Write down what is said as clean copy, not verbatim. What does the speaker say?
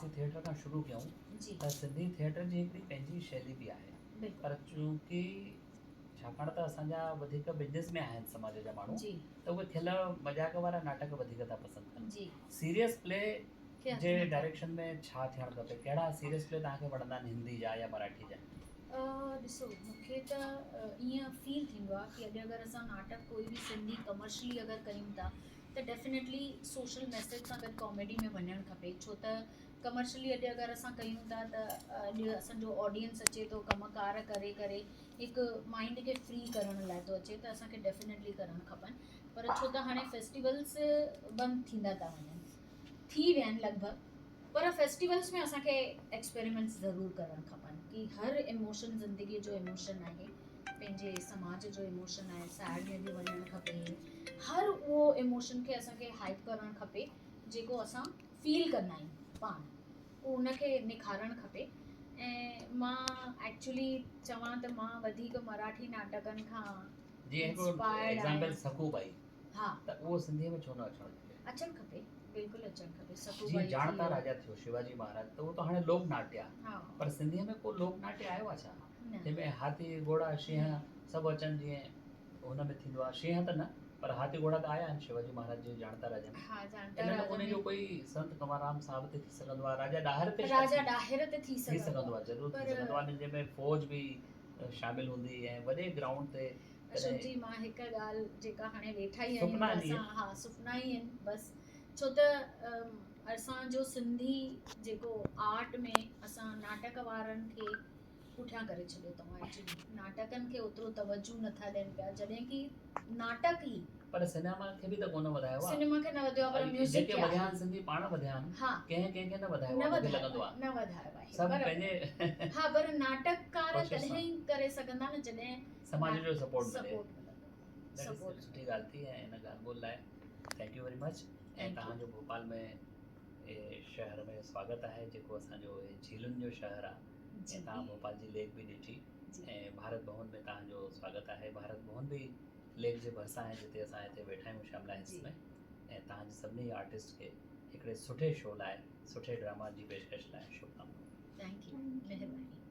اسين ٿيٽر کان شروع ڪيون ته سنڌي ٿيٽر جي هڪڙي پنهنجي شيلي به آهي پر چونڪه ڇاڪاڻ ته اسان جا وڌيڪ بزنس ۾ آهن سماج جا ماڻهو ته اهي کل مذاق وارا ناٽڪ وڌيڪ ٿا پسند ڪن. سيريس پلي جي ڊائريڪشن ۾ ڇا ٿيڻ کپي؟ ڪهڙا سيريس پلي توهان کي وڻندا آهن هندي جا يا مراٺي جا؟ ڏسو مون کي ته ائين فيل ٿيندو آهي ڪي اڄ اگر اسان ناٽڪ ڪوئي به سنڌي ڪمرشلي اگر ڪيون ٿا ته ڊيفينيٽلي سوشل ميسيج سان گڏ ڪاميڊي ۾ وڃڻ کپي ڇو ته ڪمرشلي اڄ اگر اسان ڪيون ٿا ته اڄ اسان جو آڊينس اچي ٿو ڪم ڪار ڪري ڪري هڪ مائنڊ کي فري ڪرڻ لاء ٿو اچي ته اسان کي ڊيفينيٽلي ڪرڻ کپن پر ڇو ته هاڻي فيسٽيولس بند ٿيندا ٿا وڃن ٿي ويا آهن لڳ ڀڳ پر فيسٽيولس ۾ اسان کي ايڪسپيريمينٽس ضرور ڪرڻ کپن ڪي هر ايموشن زندگي جو ايموشن آهي پنهنجي سماج جو ايموشن آهي سيڊ ۾ به وڃڻ کپي هر اهو ايموشن کي اسان کي هائپ ڪرڻ کپي جيڪو اسان فيل ڪندا آهيون پاڻ ان کي نکارڻ کپي ۽ مان ايڪچولي چوان ته مان وڌيڪ مراٺي ناٽڪن کان جيئن هڪڙو ايگزامپل سکو ٻائي ها ته اهو سنڌي ۾ ڇو نه اچڻ کپي؟ اچڻ کپي بلڪل اچڻ کپي سکو ٻائي جيئن جاڻتا راجا ٿيو شيواجي مهاراج ته اهو ته هاڻي لوڪ ناٽيه آهي پر سنڌي ۾ ڪو لوڪ ناٽيه آيو آهي ڇا جنهن ۾ هاٿي گهوڙا شينهن سڀ اچن جيئن هن ۾ ٿيندو آهي شينهن ته نه پر هاٿي گهوڙا ته آيا آهن شيواجي مهاراج جي جاڻتا راجا ۾ ها جاڻتا راجا ان جو ڪوئي سنت ڪنور رام صاحب تي ٿي سگهندو آهي راجا ڏاهر تي راجا ڏاهر تي ٿي سگهندو آهي ضرور ٿي سگهندو آهي جنهن ۾ فوج به شامل هوندي ۽ وڏي گرائونڊ تي اشوڪ جي مان هڪ ڳالهه جيڪا هاڻي ويٺا ئي آهيون ته اسان ها سپنا ئي آهن بس ڇو ته اسان جو سنڌي جيڪو آرٽ ۾ اسان ناٽڪ وارن کي پٺيان ڪري ڇڏيو اٿئون ايڪچولي ناٽڪن کي اوترو توجه نٿا ڏين پيا جڏهن ڪي ناٽڪ ئي پر سئنيما کي به ته ڪونه وڌايو آهي سئنيما کي نه وڌايو آهي پر ميوزڪ جيڪي وڌيا آهن سنڌي پاڻ وڌيا آهن ها ڪنهن ڪنهن کي نه وڌايو آهي مونکي لڳندو آهي نه وڌايو آهي سڀ پنهنجي ها پر ناٽڪڪار تڏهن ئي ڪري سگهندا نه جڏهن سماج جو سپورٽ ملي سپورٽ سٺي ڳالهه ٿي ۽ ان ڳالهه ٻولهه لاء thank you very much ۽ توهان جو ڀوپال ۾ شهر ۾ سواگت آهي جيڪو اسان جو جھيلن جو شهر آهي ۽ توهان ڀوپال جي ليڪ به ڏٺي ۽ ڀارت ڀون ۾ توهان جو سواگت آهي ڀارت ڀون به ليڪ جي ڀرسان آهي جتي اسان هتي ويٺا آهيون شاملا هلس ۾ ۽ توهان جي سڀني آرٽسٽ کي هڪڙي سٺي شو لاء سٺي ڊراما جي پيشڪش لاء شڀڪامنائون. Thank you مهرباني.